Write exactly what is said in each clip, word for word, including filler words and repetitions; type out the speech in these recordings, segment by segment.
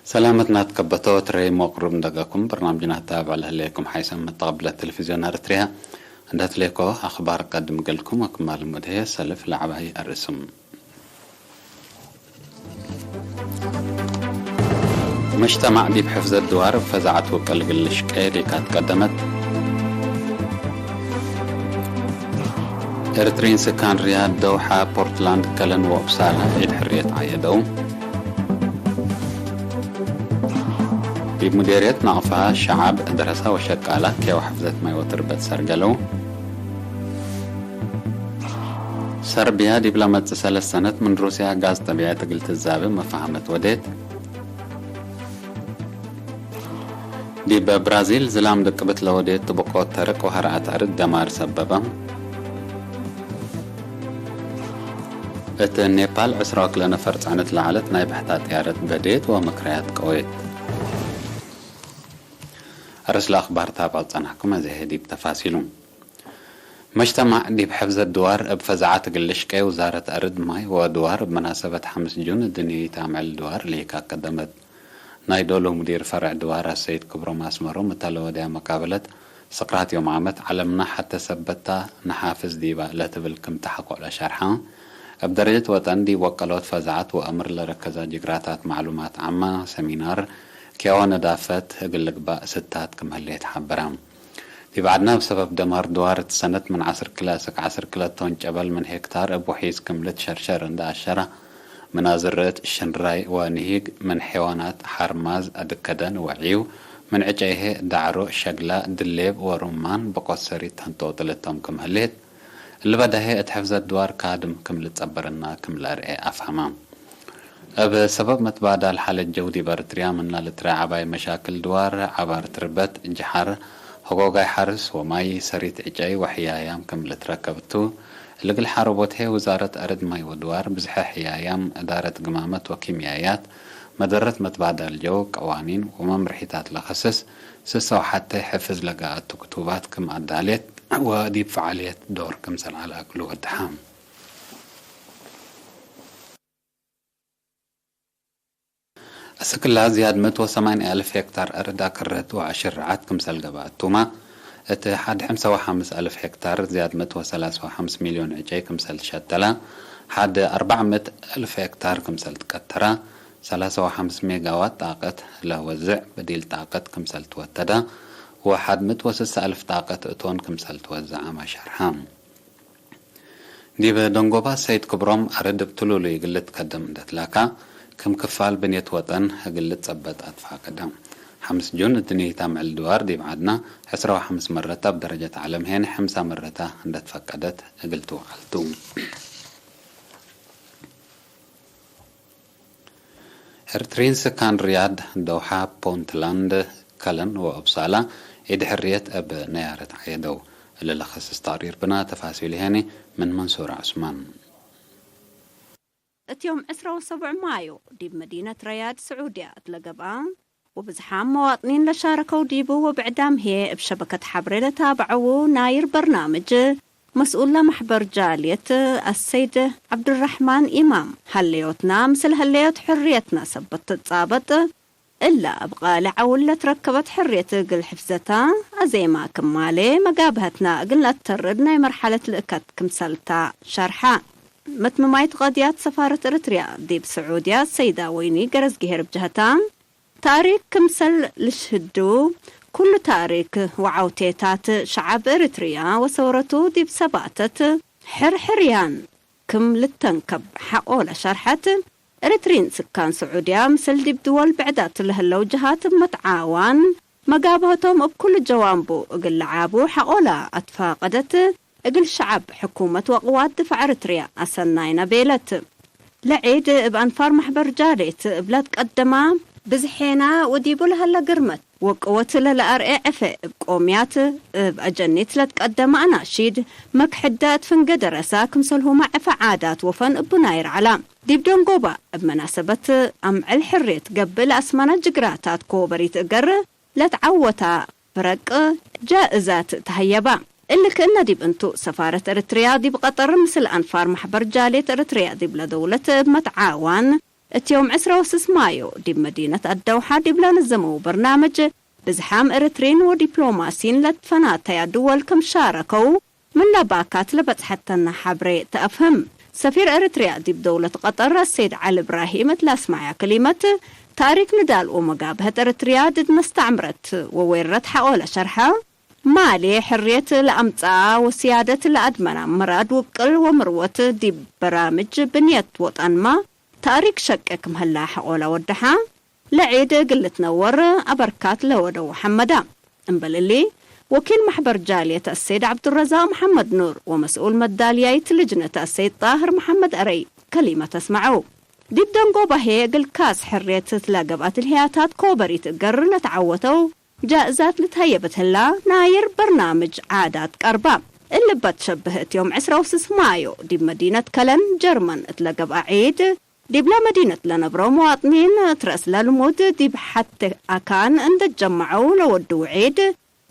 ሰላመት ናትከበቶ ትረይ ሞቅሩብ እንደገኩም በርናምጅና ታብዕ ለህሌኩም ሓይሰም መተቀብለት ቴሌቪዝዮን ኤረትርያ። እንደ ትሌኮ አኽባር ቀድም ገልኩም ወክማል ሙድሄ ሰልፍ ለዐባይ አርእስም። መጅተማዕ ዲብ ሕፍዘት ድዋር እብ ፈዛዐት ውቅል እግል ልሽቄ ሊካት ቀደመት። ኤርትሪን ስካን ሪያድ፣ ደውሓ፣ ፖርትላንድ፣ ከለን ወኡፕሳላ ዒድ ሕርየት ዓየደው። ዲብ ሙዴርየት ናቅፋ ሸዓብ፣ ደረሳ ወሸቃላ ኬወ ሕፍዘት ማይ ወትርበት ሰርገለው። ሰርብያ ዲብ ለመጽእ ሰለስ ሰነት ምን ሩስያ ጋዝ ጠቢዐት እግል ትዛብእ መፋሀመት ወዴት። ዲብ ብራዚል ዝላም ድቅብት ለወዴት ጥብቆት ተርቅ ወሀርአት አርድ ደማር ሰበበ። እት ኔፓል ዕስራ ወክልኤ ነፈር ጸዕነት ለዐለት ናይ በሕታ ጥያረት በዴት ወምክረያት ቀዌት። አርእስ ለአኽባር ታብዕ ጸናሕኩም፣ አዜ ህዬ ዲብ ተፋሲሉ። መጅተማዕ ዲብ ሕፍዘት ድዋር እብ ፈዛዐት እግል ልሽቄ፣ ውዛረት አርድ ማይ ወድዋር እብ መናሰበት ሐምስ ጁን እድንይት አምዕል ድዋር ሊካ ቀደመት። ናይ ዶሉ ሙዲር ፈርዕ ድዋር አሰይድ ክብሮም አስመሮም እተ ለወድያ መቃበለት ስቅራት ዮም ዓመት ዐለምና ሐቴ ሰበት ታ ነሓፍዝ ዲባ ለትብል ክም ተሐቆ ለሸርሐ፣ እብ ደረጀት ወጠን ዲብ ወቀሎት ፈዛዐት ወአምር ለረከዛ ጅግራታት ማዕሉማት ዓመ፣ ሰሚናር፣ ኬወ ነዳፈት እግል ልግባእ ስታት ክም ህሌት ሐበረ። ዲብ ዐድነ እብ ሰበብ ደማር ድዋር እት ሰነት ምን ዐስር ክለ እስክ ዐስር ክለ ቶን ጨበል ምን ሄክታር እብ ውሒዝ ክም ልትሸርሸር እንደ አሸረ፣ ምን አዝርዕት ሽንራይ ወንሂግ፣ ምን ሐይዋናት ሐርማዝ አድከደን ወዕዩ፣ ምን ዕጨይሄ ዳዕሮ፣ ሸግላ፣ ድሌብ ወሩማን ብቆት ሰሪት ተንጦጥል እቶም ክም ህሌት፣ እሊ በዳሄ እት ሕፍዘት ድዋር ካድም ክም ልትጸበርና ክም ለአርኤ አፍሀመ። እብ ሰበብ መትባዳል ሓለት ጀው ዲብ ኤረትርያ ምና ልትረኤ ዐባይ መሻክል ድዋር፣ ዐባር ትርበት፣ ጀሐር፣ ሆጎጋይ ሐርስ ወማይ፣ ሰሪት ዕጨይ ወሕያያም ክም ልትረከብ ቱ። እሊ እግል ሐረቦት ህዬ ውዛረት አርድ ማይ ወድዋር ብዝሐ ሕያያም፣ እዳረት ግማመት ወኪምያያት፣ መደረት መትባዳል ጀው፣ ቀዋኒን ወመምርሒታት ለከስስ ስሰው ሐቴ ሕፍዝ ለገአቱ ክቱባት ክም አዳሌት ወዲብ ፈዓልየት ዶር ክምሰል ዐለ እግሉ ወደሐ። እስክላ ዝያድ ምእት ወሰማንያ አልፍ ሄክታር አርድ አከረት ወአሽርዓት ክምሰል ገብአት ቱመ፣ እት ሐድ ሐምሳ ወሐምስ አልፍ ሄክታር ዝያድ ምእት ወሰላሳ ወሐምስ ሚልዮን ዕጨይ ክምሰል ትሸተለ፣ ሐድ አርበዕ ምእት አልፍ ሄክታር ክምሰል ትቀተረ፣ ሰላሳ ወሐምስ ሜጋዋት ጣቀት ለወዝዕ በዲል ጣቀት ክምሰል ትወተደ፣ ወሐድ ምእት ወስሳ አልፍ ጣቀት እቶን ክምሰል ትወዘዐ መ ሸርሐ። ዲብ ደንጎባ ሰይድ ክብሮም አርድ እብ ትሉሉይ እግል ልትከደም እንደ ትላካ፣ ክም ክፋል ብንየት ወጠን እግል ልትጸበጥ አትፋቀደ። ሐምስ ጁን እድንይታ ምዕል ድዋር ዲብ ዐድና ዕስራ ወሐምስ መረታ፣ እብ ደረጀት ዐለም ሄነ ሐምሳ መረታ እንደ ትፈቀደት እግል ትወቀል ቱ። ኤርትሪን ስካን ርያድ፣ ደውሓ፣ ፖንትላንድ፣ ከለን ወኡፕሳላ ዒድ ሕርየት እብ ነያረት ዐየደው። እሊ ለከስስ ተቅሪር ብና፣ ተፋሲሉ ሄኒ ምን መንሱር ዑስማን። እት ዮም ዕስራ ወሰቡዕ ማዮ ዲብ መዲነት ረያድ ስዑድያ እት ለገብአ ወብዝሓም መዋጥኒን ለሻረከው ዲቡ ወብዕዳም ህዬ እብ ሸበከት ሐብሬ ለታብዐዉ ናይር በርናምጅ መስኡል ለመሕበር ጃልየት አሰይድ ዐብዱረሕማን ኢማም፣ ሀለዮትና ምስል ሀለዮት ሕርየትና ሰበት ትጻበጥ፣ እላ እብ ቃሊ ዐውል ለትረከበት ሕርየት እግል ሕፍዘታ አዜማ ክማሌ መጋብሀትና እግል ነአተርድ ናይ መርሐለት ልእከት ክምሰልታ ሸርሐ። መትምማይት ቀድያት ሰፋረት ኤረትርያ ዲብ ስዑድያ ሰይዳ ወይኒ ገረዝጊሄር እብ ጀሀታ፣ ታሪክ ክምሰል ልሽህዱ፣ ኩሉ ታሪክ ወዐውቴታት ሸዐብ ኤረትርያ ወሰውረቱ ዲብ ሰባተት ሕርሕርያን ክም ልተንከብ ሐቆለ ሸርሐት። ኤረትሪን ስካን ስዑድያ ምስል ዲብ ድወል ብዕዳት ለህለው ጀሃት እብ መትዓዋን መጋብሀቶም እብ ኩሉ ጀዋንቡ እግል ለዓቡ ሐቆላ አትፋቀደት። እግል ሸዐብ፣ ሕኩመት ወቅዋት ድፋዕ ኤረትርያ አሰናይነ ቤለት። ለዔድ እብ አንፋር መሕበር ጃሌት እብ ለትቀደማ ብዝሔና ወዲቡ ለሀለ ግርመት ወቅወት ለለአርኤ ዕፌ እብ ቆምያት፣ እብ አጀኒት ለትቀደመ አናሺድ፣ መክሕዳ እት ፍንጌ ደረሳ፣ ክምሰልሁመ ዕፌ ዓዳት ወፈን እቡ ናይር ዐላ። ዲብ ደንጎባ እብ መናሰበት አምዕል ሕርየት ገብእ ለአስመነ ጅግራታት ኮበሪት እገር ለትዐወታ ፍረቅ ጃእዛት ተሀየባ። እሊ ክእነ ዲብ እንቱ፣ ሰፋረት ኤረትርያ ዲብ ቀጠር ምስል አንፋር መሕበር ጃልየት ኤረትርያ ዲብለ ደውለት እብ መትዓዋን እት ዮም ዕስረ ወስስ ማዮ ዲብ መዲነት አደውሓ ዲብ ለንዘመው በርናምጅ፣ ብዝሓም ኤረትሪን ወዲፕሎማሲን ለትፈናተያ ድወል ክም ሻረከው፣ ምን ለባካት ለበጽሐተነ ሐብሬ ተአፍህም። ሰፊር ኤረትርያ ዲብ ደውለት ቀጠር አሰይድ ዐሊ እብራሂም እት ለአስመዐያ ክሊመት፣ ተእሪክ ንዳል ወመጋብሀት ኤረትርያ ድድ መስተዕምረት ወዌረረት ሐቆ ለሸርሐ፣ ማሌ ሕርየት ለአምጽአ ወስያደት ለአድመና ምራድ ውቅል ወምርወት ዲብ በራምጅ ብንየት ወጠንመ፣ ተእሪክ ሸቄ ክም ህላ ሐቆ ለወደሐ፣ ለዒድ እግል ልትነወር አበርካት ለወደው ሐመዳ። እምበል እሊ፣ ወኪል መሕበር ጃልየት አሰይድ ዐብዱረዛቅ መሐመድ ኑር ወመስኡል መዳልያይት ልጅነት አሰይድ ጣህር መሐመድ አረይ ከሊመት አስመዐው። ዲብ ደንጎባ ህዬ፣ እግል ካስ ሕርየት እት ለገብአት ልህያታት ኮበሪት እገር ለተዐወተው ጃእዛት ልትሀየበት ህላ፣ ናይር በርናምጅ ዓዳት ቀርባ። እሊ እበ ትሸብህ እት ዮም ዕስረ ወስስ ማዮ ዲብ መዲነት ከለን ጀርመን እት ለገብአ ዒድ፣ ዲብለ መዲነት ለነብሮ መዋጥኒን እት ረአስ ለልሙድ ዲብ ሐቴ አካን እንዴ ትጀመዐው ለወድው ዒድ፣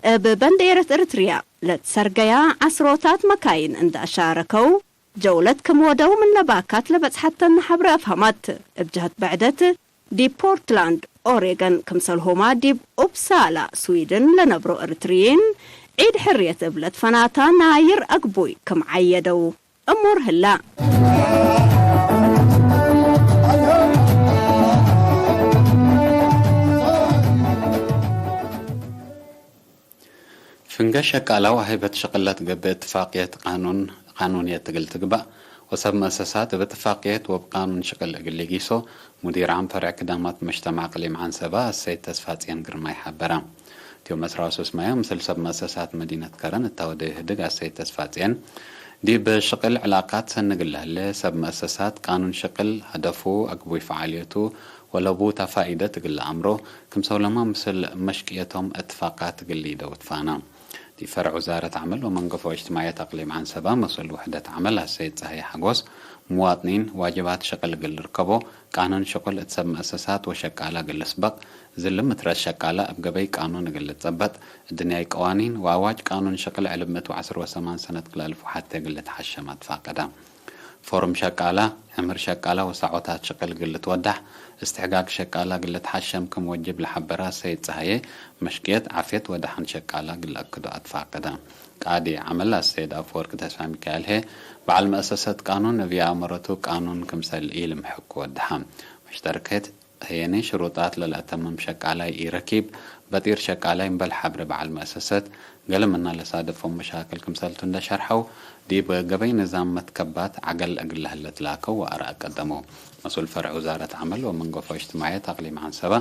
እብ በንዴረት ኤረትርያ ለትሰርገያ ዐስሮታት መካይን እንዴ አሻረከው ጀውለት ክም ወደው ምን ለባካት ለበጽሐተነ ሐብረ አፍሀመት። እብ ጀህት ብዕደት፣ ዲብ ፖርትላንድ ኦሬገን ክምሰልሁመ ዲብ ኡፕሳላ ስዊድን ለነብሮ ኤረትርዪን ዒድ ሕርየት እብ ለትፈናታ ናይር አግቡይ ክም ዐየደው። እሙር ህላ። ፍንገ ሸቃላ ወሀይበት ሽቅል ለትገብእ እትፋቅየት ቃኑን፣ ቃኑንየት እግል ትግባእ ወሰብ መአሰሳት እብ እትፋቅየት ወእብ ቃኑን ሽቅል እግል ሊጊሶ፣ ሙዲር ዓም ፈርዕ ክዳማት መጅተማዕ እቅሊም ዐንሰበ አሰይድ ተስፋጽየን ግርማይ ሐበረ። እት ዮም ዕስራ ወሰስ ማዮ ምስል ሰብ መአሰሳት መዲነት ከረን እተ ወደ ህድግ አሰይድ ተስፋጽየን፣ ዲብ ሽቅል ዕላቃት ሰኒ እግል ለህሌ ሰብ መአሰሳት ቃኑን ሽቅል ሀደፉ አግቡይ ፈዓልየቱ ወለቡታ ፋኢደት እግል ለአምሮ፣ ክምሰልሁመ ምስል መሽቅየቶም እትፋቃት እግል ሊደው ትፋና። ዲብ ፈርዕ ውዛረት ዐመል ወመንገፎ እጅትማዕየት አቅሊም ዐንሰበ መስኡል ውሕደት ዐመል አሰይድ ጸሃየ ሐጎስ፣ ሙዋጥኒን ዋጅባት ሽቅል እግል ልርከቦ፣ ቃኑን ሽቅል እት ሰብ መአሰሳት ወሸቃለ እግል ልስበቅ፣ ዝልም እት ረአስ ሸቃለ እብ ገበይ ቃኑን እግል ልጸበጥ፣ እድንያይ ቀዋኒን ወአዋጅ ቃኑን ሽቅል ዕልብ ምእት ወዐስር ወሰማን ሰነት ክልአልፍ ወሐቴ እግል ልትሐሸም አትፋቀደ። ፎርም ሸቃለ፣ ዕምር ሸቃለ ወሳዖታት ሽቅል እግል ልትወዳሕ፣ እስትሕጋግ ሸቃለ እግል ልትሐሸም ክም ወጅብ ለሐበረ አሰይድ ጸሃየ፣ መሽቅየት ዓፍየት ወደሐን ሸቃለ እግል ለአክዶ አትፋቀደ። ቃዲ ዐመል አሰይድ አፈወርቅ ተስፋሚካኤል ህዬ፣ በዐል መአሰሰት ቃኑን እብ የአመረቱ ቃኑን ክምሰል ኢልምሕኩ ወደሐ። መሽተርከት ህዬኒ ሽሩጣት ለለአተምም ሸቃላይ ኢረኪብ፣ በጢር ሸቃላይ እምበል ሐብረ በዐል መአሰሰት፣ ገሌ ምና ለሳደፎም መሻክል ክምሰልቱ እንዴ ሸርሐው፣ ዲብ ገበይ ንዛም መትከባት ዐገል እግል ለህለ ትላከው ወአርአ ቀደመው። መስኡል ፈርዕ ውዛረት ዐመል ወመንገፎ እጅትማዕየት አቅሊም ዐንሰበ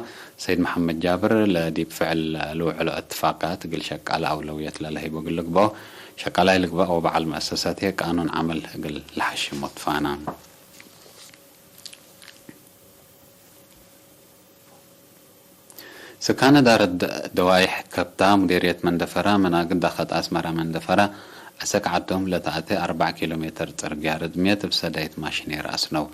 ሰይድ መሐመድ ጃብር፣ ለዲብ ፍዕል ልውዕሎ እትፋቃት እግል ሸቃለ አውለውየት ለለህይቡ እግል ልግበኦ፣ ሸቃላይ ልግበእ ወበዐል መአሰሰት ህዬ ቃኑን ዐመል እግል ለሐሽሞ ትፋና። ስካን እዳረት ደ-፣ ደዋይሕ ከብታ፣ ሙዴርየት መንደፈራ፣ መናግድ ዳኸት አስመራ መንደፈራ፣ አሰክ ዐዶም ለተአቴ አርበዕ ኪሎ ሜትር ጽርግያ ርድምየት እብ ሰዳይት ማሽኔር አስነው።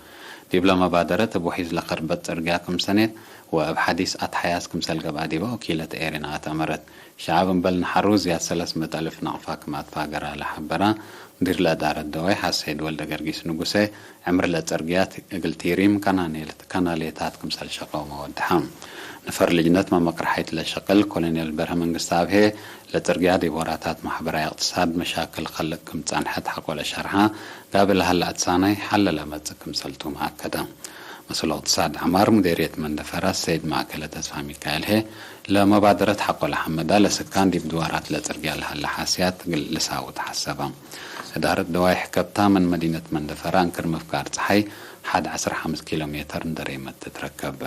ዲብለ መባደረት እብ ውሒዝ ለከርበት ጽርግያ ክም ሰኔት ወእብ ሐዲስ አትሐያስ ክምሰል ገብአ ዲበ ወኪለት ኤሪና አትአመረት። ሸዐብ እምበል ነሐሩ ዝያድ ሰለስ ምእት አልፍ ናቅፋ ክም አትፋገራ ለሐበራ ሙዲር ለእዳረት ደዋይሕ አሰይድ ወልደገርጊስ ንጉሴ፣ ዕምር ለጽርግያት እግል ቲሪም ከናኔል-፣ ከናሌታት ክምሰል ሸቀውመ ወደሐ። ነፈር ልጅነት መመቅርሐይት ለሸቅል ኮሎኔል በርሀ መንግስተአብ ህዬ፣ ለጽርግያ ዲብ ወራታት ማሕበራይ እቅትሳድ መሻክል ከልቅ ክም ጸንሐት ሐቆ ለሸርሐ፣ ጋብእ ለሀለ አትሳናይ ሐል ለለመጽእ ክምሰልቱመ አከደ። መስኡል እቅትሳድ ዐማር ሙዴርየት መንደፈራ ሰይድ ማእከለ ተስፋሚካኤል ህዬ፣ ለመባደረት ሐቆ ለሐመዳ ለስካን ዲብ ድዋራት ለጽርግያ ለሀለ ሓስያት እግል ልሳውት ሐሰበ። እዳረት ደዋይሕ ከብታ ምን መዲነት መንደፈራ እንክር ምፍጋር ጸሓይ ሐድ ዐስር ሐምስ ኪሎ ሜትር እንዴ ሬመት ትትረከብ።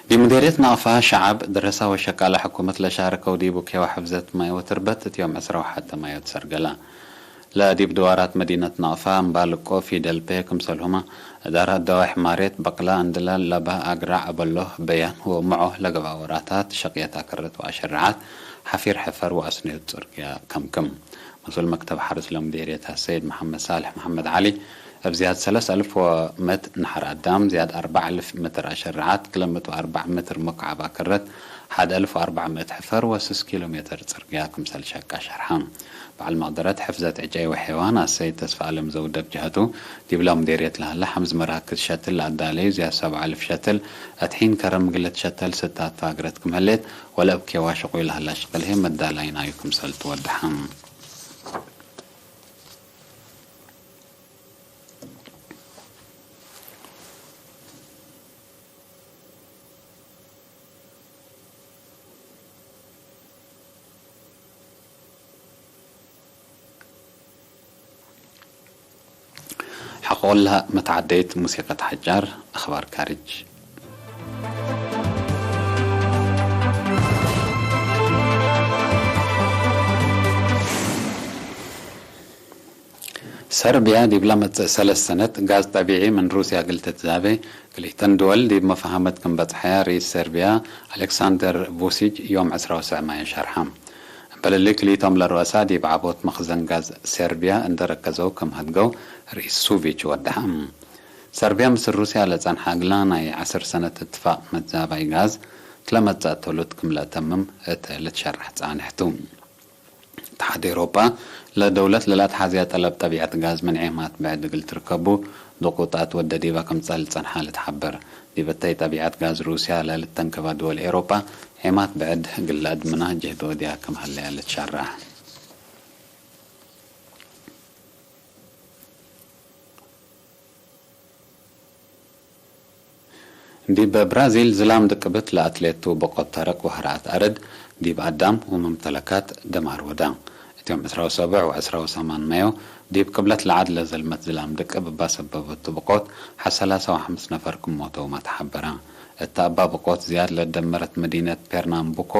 ዲብ ሙዴርየት ናቅፋ ሸዐብ፣ ደረሳ ወሸቃለ ሕኩመት ለሻርከው ዲቡ ኬዋ ሕፍዘት ማይ ወትርበት እት ዮም ዕስራ ወሐተ ማዮ ትሰርገላ። ለዲብ ድዋራት መዲነት ናቅፋ፣ እምባልቆ፣ ፊደል ፔ ክምሰልሁመ እዳራት ደዋይሕ ማሬት፣ በቅላ፣ እንድላል፣ ለባህ፣ አግራዕ፣ አበሎህ፣ በያን ወምዖ ለገብአ ወራታት ሸቅየት አከረት ወአሸረዓት ሐፊር ሕፈር ወአስንዮት ጽርግያ ከምክም። መስኡል መክተብ ሐርስ ለሙዴርየት አሰይድ መሐመድ ሳልሕ መሐመድ ዐሊ፣ እብ ዝያድ ሰለስ አልፍ ወምእት ነሐር አዳም፣ ዝያድ አርበዕ አልፍ ምትር አሸረዓት፣ ክለ ምእት ወአርበዕ ምትር ሙካዕብ አከረት፣ ሐድ አልፍ ወአርበዕ ምእት ሕፈር ወስስ ኪሎ ሜትር ጽርግያ ክምሰል ሸቃ ሸርሐ። በዐል መቅደረት ሕፍዘት ዕጨይ ወሐይዋን አሰይድ ተስፈአለም ዘውደ ብጀሀቱ፣ ዲብለ ምዴርየት ለሀለ ሐምዝ መራክዝ ሸትል ለአዳለዩ ዝያድ ሰብዓ አልፍ ሸትል፣ እት ሒን ከረም እግል ልትሸተል ስታት ፋግረት ክም ህሌት፣ ወለእብ ኬዋ ሽቁይ ለሀላ ሽቅል ህይ መዳላይ ናዩ ክምሰል ትወደሐ። ሐቆለ መትዓደይት ሙሲቀት ሐጫር፣ አኽባር ካርጅ። ሰርብያ ዲብ ለመጽእ ሰለስ ሰነት ጋዝ ጠቢዒ ምን ሩስያ እግል ትትዛቤ፣ ክልኢተን ድወል ዲብ መፋሀመት ክም በጽሐያ ርኢስ ሰርብያ አሌክሳንደር ቩሲጅ ዮም ዕስራ ወሰዕ ማዮ ሸርሐ። እምበል እሊ ክልኢቶም ለሩአሳ ዲብ ዐቦት መክዘን ጋዝ ሰርብያ እንዴ ረከዘው ክም ሀድገው ርኢስ ሱቪች ወደሐ። ሰርብያ ምስል ሩስያ ለጸንሐ እግላ ናይ ዐስር ሰነት እትፋቅ መትዛባይ ጋዝ፣ እት ለመጽእ ቶሉት ክም ለአተምም እት ልትሸራሕ ጻንሕ ቱ። እትሓድ ኤውሮጳ ለደውለት ለለአትሓዝያ ጠለብ ጠቢዐት ጋዝ ምን ዔማት ብዕድ እግል ትርከቡ ድቁጣት ወደ ዲበ ክምጸእ ልጸንሐ ልትሐበር። ዲብ እተይ ጠቢዐት ጋዝ ሩስያ ለልተንከባ ድወል ኤውሮጳ ዔማት ብዕድ እግል ለአድምና ጅህድ ወድያ ክም ሀለያ ልትሸረሕ። ዲብ ብራዚል ዝላም ድቅብት ለአትሌቱ ብቆት ተረክ ወሀርአት አርድ ዲብ አዳም ወመምተለካት ደማር ወዳ። እት ዮም ዕስራ ወሰቡዕ ወዕስራ ወሰማን ማዮ ዲብ ቅብለት ለዐድ ለዘልመት ዝላም ድቅብ እባ ሰበበቱ ብቆት ሐ ሰላሳ ወሐምስ ነፈር ክም ሞተውመ ተሐበረ። እተ እባ ብቆት ዝያድ ለደመረት መዲነት ፔርናምቡኮ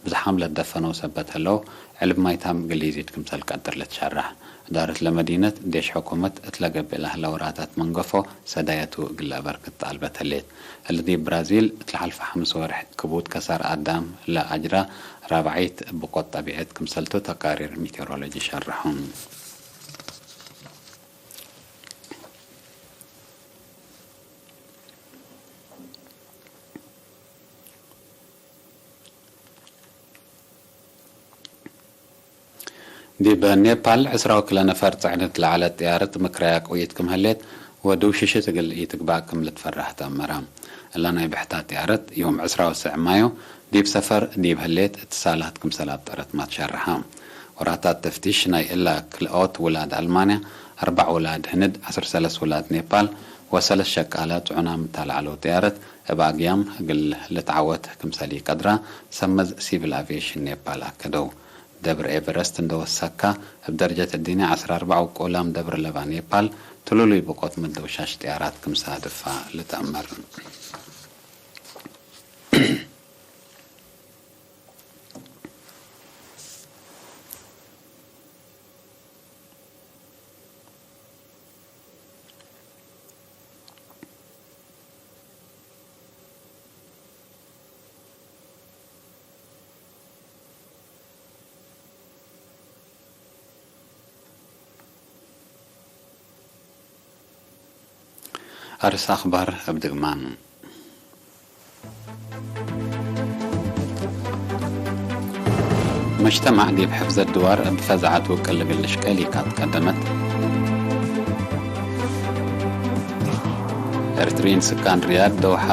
ብዝሓም ለትደፈነው ሰበት ህለው፣ ዕልብ ማይታም እግል ኢዚድ ክምሰል ቀድር ልትሸረሕ። እዳረት ለመዲነት፣ ዴሽ ሕኩመት እት ለገብእ ለህለ ወራታት መንገፎ ሰዳየቱ እግል ለአበርክት ጣልበት ህሌት። እሊ ዲብ ብራዚል እት ለሐልፈ ሐምስ ወርሕ ክቡድ ከሳር አዳም ለአጅራ ራብዓይት ብቆት ጠቢዐት ክምሰልቱ ተቃሪር ሚቴሮሎጂ ሸርሑ። ዲብ ኔፓል ዕስራ ወክልኤ ነፈር ጽዕነት ለዐለት ጥያረት ምክረያ ቅውይት ክም ህሌት ወድውሽሽት እግል ኢትግባእ ክም ልትፈራህ ተአመረ። እለ ናይ ብሕታት ጥያረት ዮም ዕስራ ወሰዕ ማዮ ዲብ ሰፈር ዲብ ህሌት እትሳላት ክምሰል አብጠረትማ ትሸርሐ። ወራታት ተፍቲሽ ናይ እለ ክልኦት ውላድ አልማንያ፣ አርበዕ ውላድ ህንድ፣ ዐስር ሰለስ ውላድ ኔፓል ወሰለስ ሸቃለ ጽዑናም እተ ለዐለው ጥያረት እብ አግያም እግል ልትዓወት ክምሰል ኢቀድራ ሰመዝ ሲቪል አቪዬሽን ኔፓል አከደው። ደብር ኤቨረስት እንደ ወሰካ፣ እብ ደረጀት እዲነ ዐስር አርበዕ ውቁላም ደብር ለባ ኔፓል፣ ትሉሉይ ብቆት መደውሻሽ ጥያራት ክም ሳድፋ ልትአመር። አርስ አክባር እብ ድግማን። መጅተማዕ ዲብ ሕፍዘት ድዋር እብ ፈዛዐት ውቅል እግል ልሽቀል ኢካት ቀደመት። ኤርትርዪን ስካን ርያድ፣ ደውሓ፣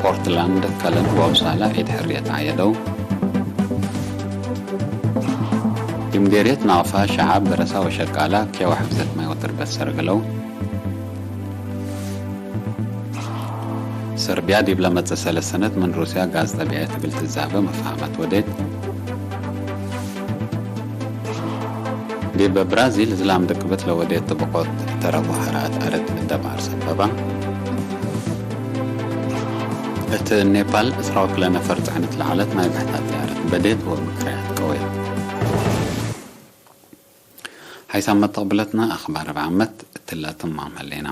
ፖርትላንድ፣ ከለን ወአውሳላ ዒድ ሕርየት ዐየደው። ዲብ ምዴርየት ናቅፋ፣ ሸዓብ፣ ደረሳ ወሸቃላ ኬዋ ሕፍዘት ማይ ወትርበት ሰርግለው። ሰርብያ ዲብ ለመጽእ ሰለስ ሰነት ምን ሩስያ ጋዝ ጠቢዐት እግል ትዛበ መፍሀመት ወዴት። ዲብ ብራዚል ዝላም ድቅብት ለወዴት ጥብቆት ተረቡ ሐርአት አርድ ደማር ሰበባ። እት ኔፓል ዕስራ ወክልኤ ነፈር ጽዕነት ለዐለት ናይ ብሕታት ጥያረት በዴት ወምክረያት ቀዌት። ሓይሳም መተቅብለትነ አኽባር እብ ዓመት እትለ ትማም ህሌነ።